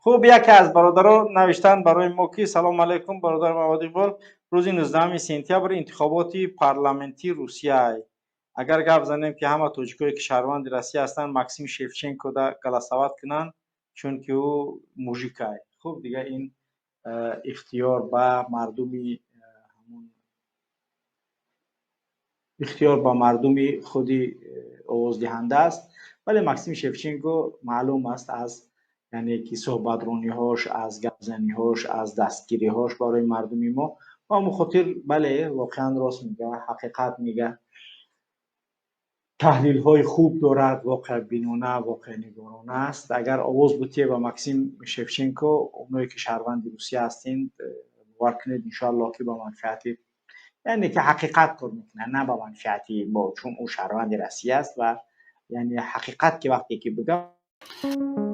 Хуб, яке аз бародарон навиштанд барои мо, ки: «Салому алайкум, бародар Муҳаммад Иқбол. Рӯзи 19 сентябр интихоботи парламентии Русия. Агар гап занем, ки ҳама тоҷикое, ки шаҳрванди Россия ҳастанд, Максим Шевченкода голосовать кунанд, чунки ӯ мужик ай». Хуб, дига ин ихтиёр ба мардуми ҳамун, ихтиёр ба мардуми худи овоздиҳанда аст. Вале Максим Шевченко маълум аст, аз яъне ки суҳбатрониҳош, аз гапзаниҳош, аз дастгириҳош барои мардуми мо. Ба ҳамон хотир, бале, воқеан рост мега, ҳақиқат мега, таҳлилҳои хуб дорад, воқеъбинона, воқеънигорона аст. Агар овоз бутие ба Максим Шевченко, оное ки шаҳрванди Русия ҳастед, бовар кунед, иншоаллоҳ, ки ба манфиати, яъне ки ҳақиқат кор мекунад, на ба манфиати мо, чун ӯ шаҳрванди Россия аст ва яъне ҳақиқат ки вақте ки бигӯям.